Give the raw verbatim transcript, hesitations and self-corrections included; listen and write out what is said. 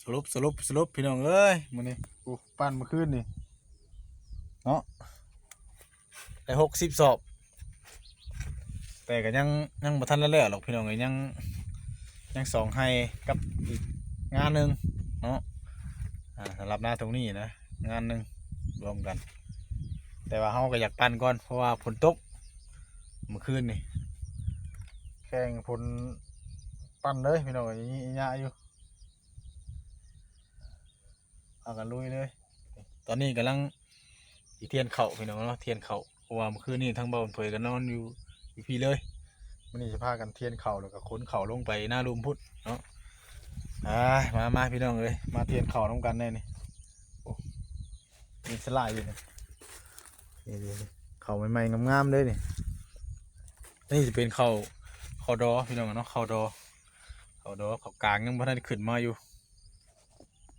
สรุปสรุปสรุปพี่น้องเอ้ยมื้อนี้ โอ้ ปั่นเมื่อคืนนี่เนาะ ได้หกสิบสอบ แต่ก็ยังยังบ่ทันแล้วหรอกพี่น้องเอ้ย ยังยังสองไฮ่กับอีกงานหนึ่งเนาะ อ่า สำหรับนาตรงนี้นะ งานหนึ่งรวมกัน แต่ว่าเฮาก็อยากปั่นก่อน เพราะว่าฝนตกเมื่อคืนนี่ แข่งฝนปั่นเลยพี่น้องเอ้ย อีหยะอยู่ เอากันลุยเลย ตอนนี้กำลังสิเทียนเข่าพี่น้องเนาะ เทียนเข่า เพราะว่าเมื่อคืนนี้ทั้งเบาเผยก็นอนอยู่อยู่พีเลย มื้อนี้จะพากันเทียนเข่าแล้วก็ขนเข่าลงไปหน้าลุ่มพุ้นเนาะ อ่า มามาพี่น้องเอ้ย มาเทียนเข่าน้ำกันแน่นี่ โอ้ มีสลายอยู่นี่ นี่ๆๆ เข่าใหม่ๆงามๆเลยนี่ นี่จะเป็นเข่า เข่าดอพี่น้องเนาะ เข่าดอ เข่าดอ เข่ากลางยังบ่ทันได้ขึ้นมาอยู่